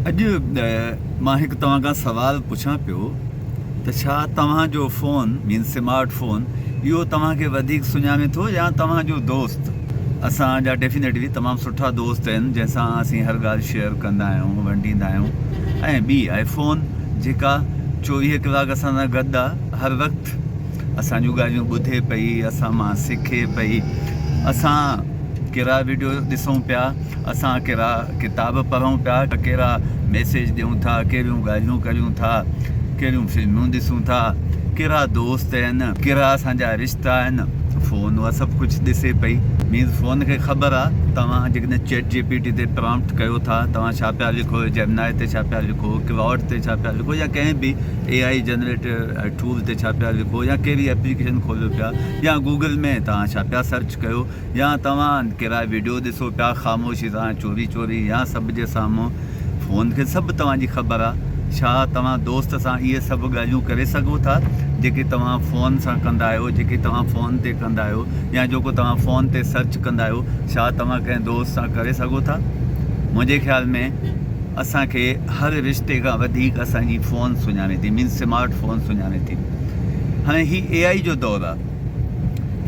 اڄ مان هڪ توهان کان سوال پڇان پيو ته ڇا توهان جو فون مينز سمارٽ فون اهو توهان کي وڌيڪ سڃاڻي ٿو يا توهان جو دوست؟ اسان جا ڊيفينيٽلي تمام سٺا دوست آهن جنهن سان اسين هر ڳالهه شيئر ڪندا آهيون ونڊيندا آهيون ۽ ٻي آهي فون جيڪا 24 ڪلاڪ اسان سان گڏ آهي هر وقت اسان جون ڳالهيون ٻڌي پئي اسان مان سکي پئي اسان ڪهڙا وڊيو ڏسون پيا اسان ڪهڙا ڪتاب پڙهون پيا، ڪهڙا ميسيج ڏيون ٿا، ڪهڙيون ڳالهيون ڪريون ٿا، ڪهڙيون فلمون ڏسون ٿا، ڪهڙا دوست آهن، ڪهڙا اسان جا رشتا آهن، فون اها سڀ ڪجهه ڏسي پئي. مينز فون کي خبر آ توهان جيڪڏهن چيٽ جي پي ٽي تي پرامپٽ ڪيو ٿا، توهان ڇا پيا لکو، جيمنائي تي ڇا پيا لکو، ڪلاڊ تي ڇا پيا لکو يا ڪنهن به اي آئي جنريٽر ٽول تي ڇا پيا لکو يا ڪهڙي ايپليڪيشن کوليو پيا يا گوگل ۾ توهان ڇا پيا سرچ ڪيو يا توهان ڪهڙا وڊيو ڏسو پيا خاموشي سان چوري چوري يا سڀ جي سامهون فون کي سڀ توهان جي خبر آ ڇا توهان دوست سان اهي سڀ ڳالهيون ڪري سگهو ٿا جيڪي توهان فون سان ڪندا آهيو جيڪي توهان فون تي ڪندا آهيو يا جيڪو توهان فون تي سرچ ڪندا آهيو ڇا توهان ڪنهن دوست سان ڪري سگهو ٿا منهنجي خيال ۾ اسان کي هر رشتي کان وڌيڪ اسان جي فون سڃاڻي ٿي مينس سمارٽ فون سڃاڻي ٿي هاڻي هي اي آئي جو دور آ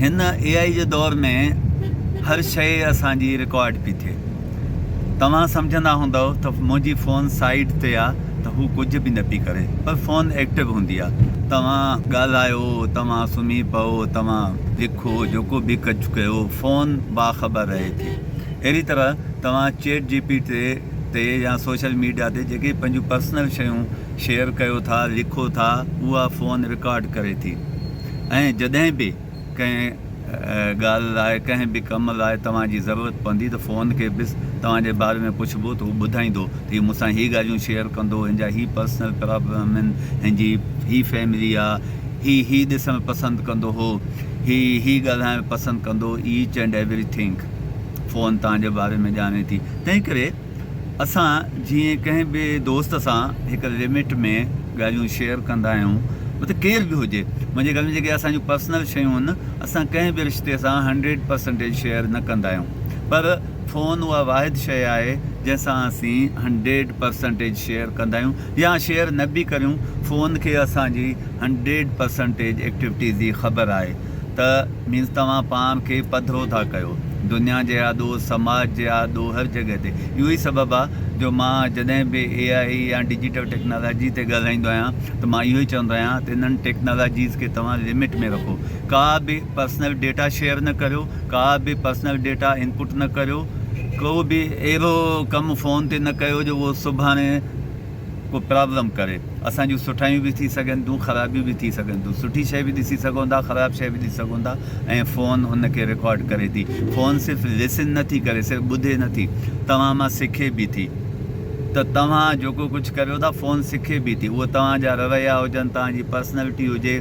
هن اي آئي جي دور ۾ هر شيء اسان جي رڪارڊ پئي ٿئي. توهان سمجهندا هوندؤ ته منهنجي فون سائيڊ تي آ ته هو ڪجهه به نه پئي ڪري پر فون ايڪٽو هوندي آ. توهان ڳالهايو، توهان سمهي پئو، توهان لکو، جيڪو به ڪجهه ڪيو فون باخبر رهي ٿي. اهڙي طرح توهان چيٽ جي پي ٽي تي يا سوشل ميڊيا تي جيڪي پنهنجون پرسنل شيون شيئر ڪيو ٿا، لکو ٿا اها فون رڪارڊ ڪري ٿي. ۽ جڏهن به ڪنهن ڳالهه لاء ڪنهن به ڪم لاء توهان جي ضرورت پوندي ته فون کي به توهان جي باري ۾ پڇبو ته هو ٻڌائيندو ته هي مون سان هي ڳالهيون شيئر ڪندو هن جا هي پرسنل پرابلم آهن هن جي هي فيملي آ هي هي ڏسڻ پسند ڪندو هو هي هي ڳالهائڻ پسند ڪندو each and every thing phone توهان جي باري ۾ ڄاڻي ٿي تنهن ڪري اسان جيئن ڪنهن به دوست سان هڪ لمٽ ۾ ڳالهيون شيئر ڪندا آهيون مطلب ڪير به هجي منهنجي خيال ۾ جيڪي اسان جون پرسنل شيون آهن اسان ڪنهن به رشتي سان هنڊريڊ پرسنٽيج شيئر نه ڪندا آهيون پر فون اها واحد شيء آهي جنهن سان اسين هنڊريڊ پرسنٽيج شيئر ڪندا آهيون يا شيئر نه به ڪريون فون کي اسان جي هنڊريڊ پرسنٽيج ايڪٽيوٽيز جي خبر آهي ته مينز توهان پاڻ کي پڌرو ٿا ڪيو دنيا جي آڏو، سماج جي آڏو، هر جڳهه تي. اهو ئي سبب آ جو مان جڏهن به اي آء يا ڊجيٽل ٽيڪنالاجي تي ڳالهائيندو آهيان ته مان اهو ئي چوندو آهيان ته انهن ٽيڪنالاجيز کي توهان لمٽ ۾ رکو. ڪا به پرسنل ڊيٽا شيئر نه ڪريو، ڪا به پرسنل ڊيٽا انپٽ نه ڪريو، ڪو به اهڙو ڪم فون تي نه ڪيو جو اهو سڀاڻي ڪو پرابلم ڪري. اسان جون سٺايون به ٿي سگهن ٿيون خرابيون به ٿي سگهن ٿيون. سٺي شيء به ڏسي سگهون ٿا خراب شيء به ڏسي سگهون ٿا ۽ فون ان کي رڪارڊ ڪري ٿي. فون صرف لسن نه ٿي ڪري صرف ٻڌي نه ٿي توهان مان سکي به ٿي ته توهان جيڪو ڪجهه ڪريو ٿا فون سکي به ٿي اهو توهان جا رويا هجن توهان جي پرسنلٽي هجي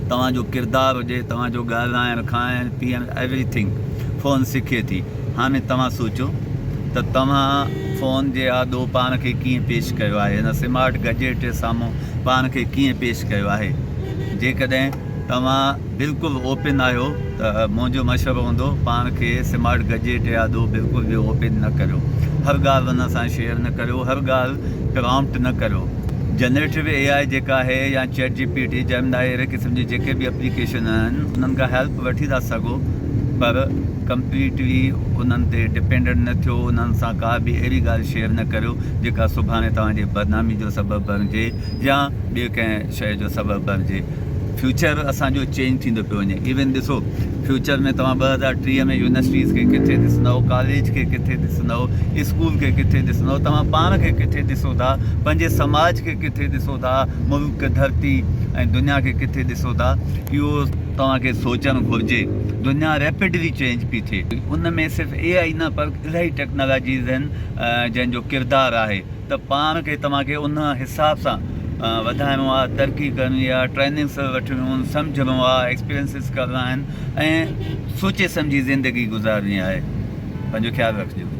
توهان جو ڪردار هجي توهان جو ڳالهائڻ کائڻ پيئڻ ايوري ٿنگ فون سکي ٿي. هاڻي توهان سوچيو ته توهان فون جي آڏو پاڻ کي ڪيئن پيش ڪيو آهي؟ هن سمارٽ گجيٽ جي سامهون پاڻ کي ڪيئن پيش ڪيو آهي؟ جيڪڏهن توهان بلڪل اوپن آهيو ته منهنجو مشورو هوندو پاڻ کي سمارٽ گجيٽ جي آڏو بلڪل به اوپن نه ڪريو. هر ڳالهه ان سان شيئر نه ڪريو، هر ڳالهه پرامپٽ نه ڪريو. جنريٽو اي آء جيڪا آهي يا chat G P T, Gemini اهڙي قسم جي جيڪي به اپليڪيشن آهن انهن کان هيلپ وٺي ٿا سگهو پر ڪمپليٽلي انهن تي ڊپينڊنٽ نه ٿيو، انهن سان ڪا به اهڙي ڳالهه شيئر نه ڪريو جيڪا سڀاڻي توهان جي بدنامي جو سبب بڻجي يا ٻي ڪنهن شيء جو سبب بڻجي. فيوچر اسان جو چينج ٿيندو پيو وڃي. ايون ڏسو فيوچر ۾ توهان 2030 ۾ يونيورسٽيز کي ڪٿي ڏسندؤ، ڪاليج کي ڪٿي ڏسندؤ، اسڪول کي ڪٿي ڏسندؤ، توهان پاڻ کي ڪٿي ڏسو ٿا، پنهنجي سماج کي ڪٿي ڏسو ٿا، ملڪ، ڌرتي ۽ دنيا کي ڪٿي ڏسو ٿا، اهو توهان کي سوچڻ گهرجي. دنيا ريپڊلي چينج پئي ٿئي. ان ۾ صرف اي آء نه پر الاهي ٽيڪنالاجيز آهن جنهن جو ڪردار آهي ته پاڻ کي توهان کي ان حساب سان وڌائڻو آهي، ترقي ڪرڻي آهي، ٽريننگس وٺڻيون آهن، سمجهڻو آهي، ايڪسپيرينسز ڪرڻا آهن ۽ سوچي سمجهي زندگي گذارڻي آهي. پنهنجو خيال رکجو.